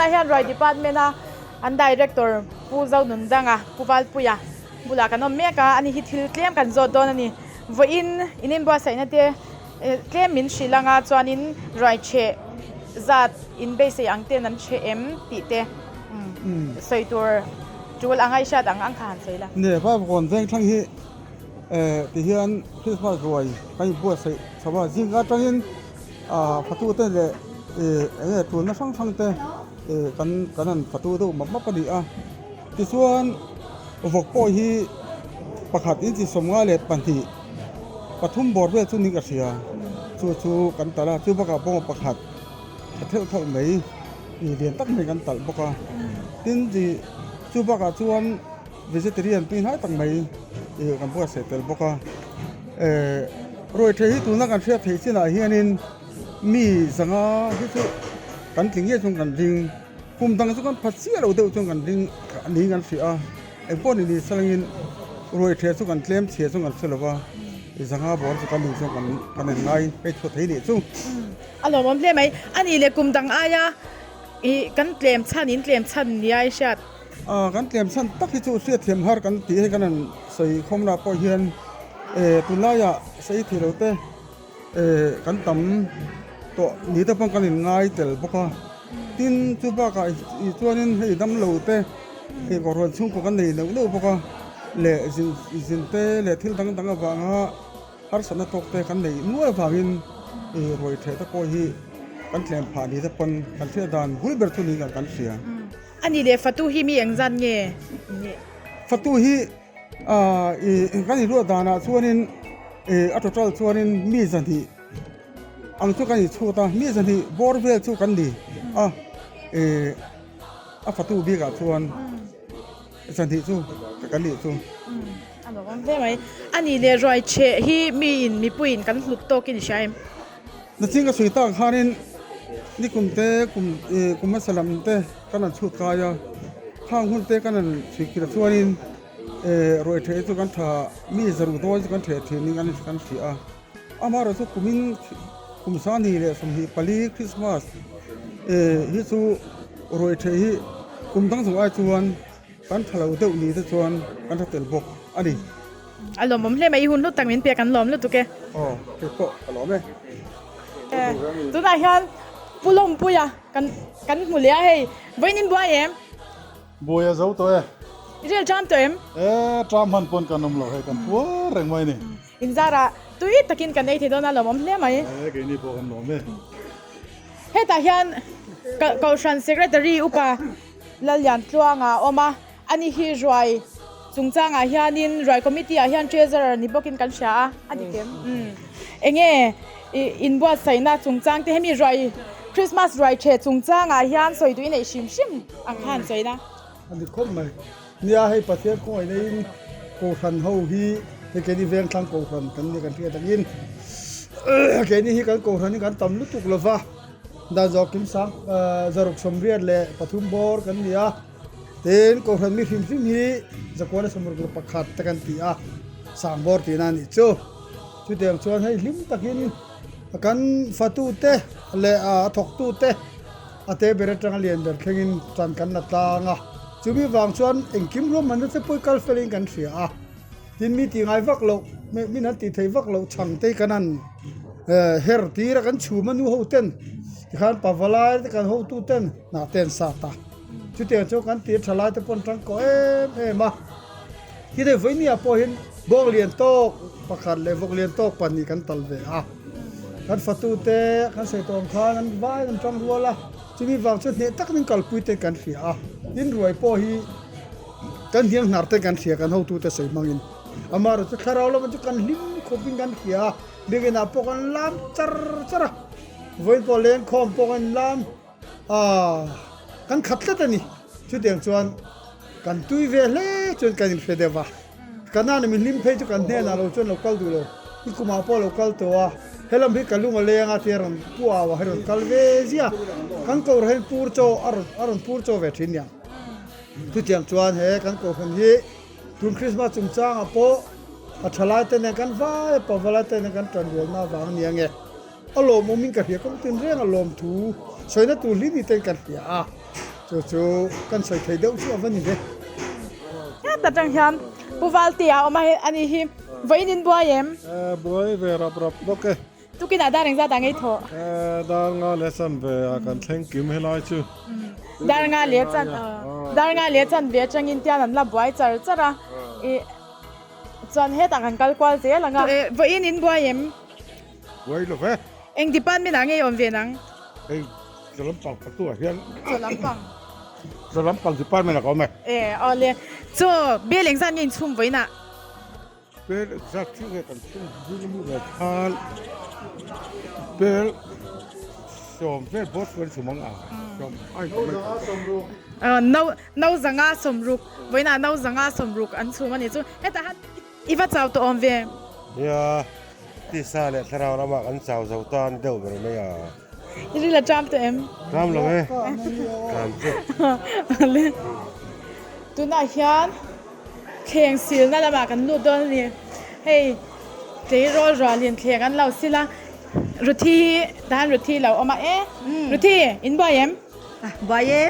Tunah hian Ruai Department a an Director Pu Zonundanga, Pu Valpuia bulah kan awm mek a, ani hi thil tlem kan zawt dawn a ni. Vawiin in inbuatsaihna te tlem min hrilh ang a, chuanin ruai chheh zat in beisei ang ten an chheh em tih te sawi tur tul anga i hriat ang ang kha han sawi la. Nge Vaivakawn veng thlang hi tihian Christmas ruai kan inbuatsaih chho a, zing atangin fatute leh eng nge tulna hrang hrang te kan kan han fatu deuh map map a ni a. Tichuan vawk pawh hi pakhat inchi 52 pathum bawr vel chu ni ka hria chu chu kan talh a chu bakah pawh pakhat tha theuh theuh mai lian tak mai kan talh bawk a tin chu bakah chuan vegetarian tui hnai tak mai ih kan buatsaih tel bawk a eh ruai thei hi tuna kan hriat theih chinah hianin mi zanga hi chu kan tling ngei chuan kan ring kum dang chu kan phat chiah lo deuh chuan kan ring niin kan hria a engpawh ni ni salangin ruai thei chu kan tlem chhia chu kan hre lo va zanga bawr chu kan ning chuan kan kan en ngai hei thu thei nih chu. A lawmawm hle mai a nih leh kum dang aia ih kan tlem chhan in tlem chhan nia i hriat. A kan tlem chhan tak hi chu hriatthiam har kan tih hei kan han sawi khawmna pawh hian eh tunlaiah sei thei lo te eh kan tam tawh ni te pawh kan in ngai tel bawk a tin chu bakah ih chuanin hei damlo te hei kawrhuan chhungkaw kan nei neuh neuh bawk a leh zin zin te leh thil dang dang avanga Harsatna tawk te kan neih nual avangin ih ruai theh te pawh hi kan tlem phah ni te pawn kan hriat dan bul ber chu niin kan hria. A nih leh fatu hi mi engzat nge nih? Fatu hi ah ih kan inruat danah chuanin ih a total chuanin mi zahnih ang chu kan inchhut a, mi zahnih bawr vel chu kan ni a ih a fatu bikah chuan. Zahnih chu ka kan nih chu. A lawm hle mai. A nih leh ruai chheh hi miin mipuiin kan hlut tawkin i hria em? Naching ka sawi tak khanin nikum te kum kum hmasa lam te kan han chhut kai a, khang hun te kan han chhui khir chuanin ruai theh chu kan tha mi zaruk dawn chu kan theh thin in kan hria a. Amaherawhchu chu kumin kum 2024 Christmas hi chu ruai theh hi kum dang zawng ai chuan kan tha lo deuh ni te chuan kan tha tel bawk a ni. A lawmawm hle mai, i hun hlu tak min pek an lawm lutuk e. Aw, kei pawh ka lawm e. Tunah hian Pu Lawmpuia kan kan hmu leh a hei, vawiin in buai em? Buai a zo tawh e. I rel ṭam tawh em? E, ṭam hman pawn kan awm lo hei, kan puar reng mai ni. Inzarah tui takin kan ei thei dawn a lawmawm hle mai. E, keini pawh kan lawm e. Hetah hian Kohhran Secretary Upa Lalliantluanga a awm a, ani hi ruai chungchangah hianin ruai committee ah hian treasurer ni bawkin kan hria a, a dik em? Umm. Enge inbuatsaihna chungchang te hemi ruai Christmas ruai ṭhe chungchangah hian sawi duh i neih hrim hrim ang kha han sawi la. A ni khawp mai. Nia hei Pathian khawngaih neiin Kohhran ho hi hei keini Vengthlang Kohhran kan nia kan hriat angin keini hi kan Kohhran hi kan tam lutuk lova dan zawh kim sang 683 bawr kan ni a tin Kohhran mi hrim hrim hi 161 te kan ti a sang bawr tihna a nih chu chutiang chuan hei hlim takin kan fatute leh a thawktute A te ber atanga lian ber thlengin tan kan la tlang a, chumi vang chuan engkim ruahmanna te pawh i kal felin kan hria a, tin mi tih ngai vak loh, min han tih theih vak loh chhang te hi kan han her tir a, kan chhum a nu ho ten tikhan pavalai te kan hotu ten hnah te an sat a, chutiang chuan kan tir tha lai te pawh an tangkaw em em a, khi deuh vawinia pawh hian bawk lian tawk pakhat leh vawk lian tawk pahnih kan tal ve a. Kan fatute kan sawi tawh ang khan an vai an tang rual a, chumi vang chu hneh tak in kalpui te kan hria a, tin ruai pawh hi kan hniang hnar te kan hria kan hotute sawi hmangin amaherawh chu thlarau lamah chu kan hlim khawpin kan hria a, biakinah pawh kan lam char char a, vawiin pawh lengkhawm pawh kan lam a, kan khat tlat a ni, chutiang chuan kan tui ve hle chuan kan inhre deuh va. Kanaan mi hlim phei chu kan hnenah lo chuan lo kal duh lo, i kumah pawh lo kal tawh a, helam hi ka lung a leng a tia rawn pu au a, hei rawn kal ve zia, kan kohhran hian pur chaw a rawn a rawn pur chaw ve thin nia. Chutiang chuan he kan kohhran hi tun Krismas chungchangah pawh a thalai te nen kan vai a, pavalai te nen kan tanrualna avang a ni ange. A lawmawmin ka hria kawng tin reng a lawmthu sawina tur hlim ni ten kan hria a. Chu chu kan sawi thei deuh chu a va ni ve. Heta tang hian Pu Valtea a awm a, ani hi vawiin in buai em? Buai ve rap rap bawk e. Tukinah dar engzat ah ngei thawh? Dar nga leh chan ve ah kan thleng kim helai chu. Dar nga leh chan dar nga leh chan ve atangin tian an la buai char char a, ih chuan hetah kan kal kual zel ang a. Vawiin in buai em? Buai lo ve. Eng department ah ngei awm ve nang? Hei chaw lampang patu ah hian. Chaw lampang. Chaw lampang department ah ka awm e. E awle. Chaw bel engzat nge inchhum vawiin ah? Bel engzat chu nge kan chhum zing ami ve khan bel sawm vel bawr chuan chhum ang a sawm ai ka mai ka. No no zanga sawmruk vawiin ah no zanga sawmruk an chhum a nih chu hetah han I va chau tawh awm ve. Nia, tisa leh thlarau lamah kan chau zo ta a ni deuh ber mai a. I ril a ṭam tawh em? Ṭam lo e, ṭam chu. Tunah hian thleng silna lamah kan lut dawn a ni. Hei tleirawl rualin thleng an lo sil a, Ruthi hi tahan Ruthi lo awm a e. Ruthi, in buai em? Buai e.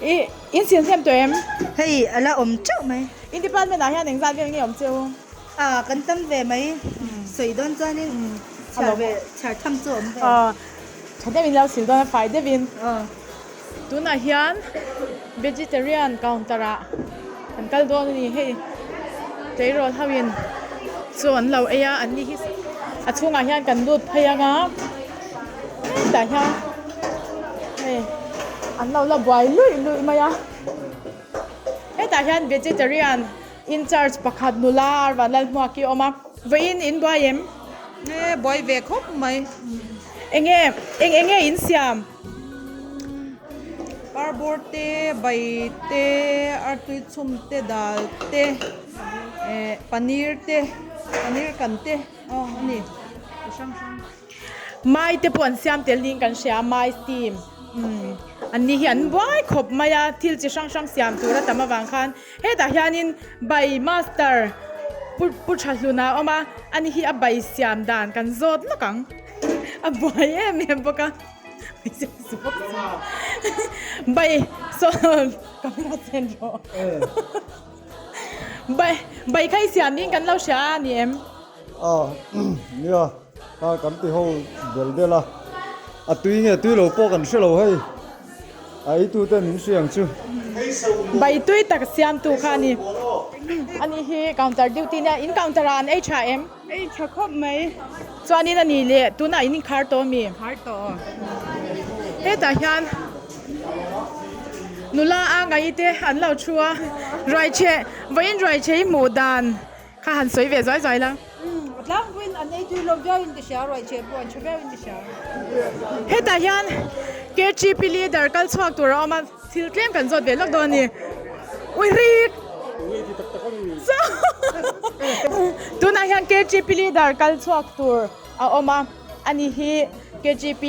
I in sil hnem tawh em? Hei a la awm teuh mai. In department ah hian engzat vel nge awm cheu? A kan tam ve mai. Sawi dawn chuanin chhiar ve chhiar tham chu awm ve. Tha deuhin lo sil dawn a fai deuhin. Tunah hian vegetarian counter ah kan kal dawn a ni. Hei tleirawl ho in chaw an lo ei a, an ni hi a chhungah hian kan lut phei ang a, hetah hian hei an lo la buai luih luih mai a. Hetah hian vegetarian in charge pakhat nula Vanlalhmuaki a awm a, vawiin in buai em? E buai ve khawp mai. Enge eng enge in siam? Parbawr te, bai te, artui chhum te, dal te, eh paneer te, paneer kan te aw a ni chi hrang hrang. Mai te pawh an siam tel niin kan hria a, mai steam umm an ni hi an buai khawp mai a, thil chi hrang hrang siam tur a tam avang khan hetah hianin bai master pu pu tha hlun a awm a, ani hi a bai siam dan kan zawt lawk ang a buai em em bawk a. Bai saw camera chen rawh bai bai kha i siam ding kan lo hria a ni em? A nia a kan ti ho bel bel a a tui nge tui lo pawh kan hre lo hei a ei tu ten min hria ang chu. Bai tui tak siam tu kha a ni ani hi counter duty nia in counter ah an ei tha em? Ei tha khawp mai. Chuanin a ni leh tunah in inkhar tawh ami? Khar tawh. Hetah hian nula a ngaih te an lo thu a, ruaichhe vawiin ruaichhe i hmuh dan kha han sawi ve zuai zuai la. A tlangpuiin an ei tui lo viauin ka hria, ruaichhe pawh an tha viauin ka hria. Hetah hian KGP leader kal chhuak tur a awm a. Thil tlem kan zawt ve lawk dawn a ni. Ui rik! Tunah hian KGP leader kal chhuak tur a awm a, ani hi KGP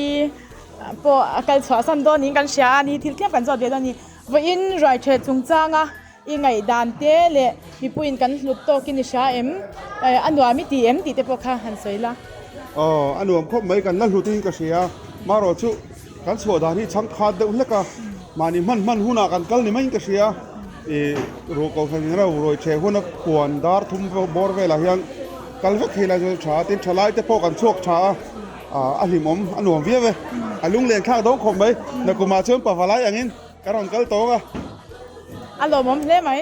pawh a kal chhuah san dawn niin kan hria a, ani hi thil tlem kan zawt ve dawn a ni. Vawiin ruaithe chungchanga i ngaihdan te leh mipuiin kan hlut tawkin i hria em? A nuam i ti em tih te pawh kha han sawi la. Aw, a nuam khawp mai, kan la hlutin ka hria. Marawh chu Kan chhuah dan hi chhang khat deuh hlek a, mahni hman hman hunah kan kal ni maiin ka hria. Ih ruh ko hran reuh rawi ṭheh huna khuan dar thum bawr velah hian kal vek thei lai chuan a ṭha a, tin ṭhalai te pawh kan chhuak ṭha a, ah a hlimawm a nuam viau e. A lunglen thlak dawn khawp mai, nakumah chuan pavalai angin ka rawn kal tawng a. A lawmawm hle mai.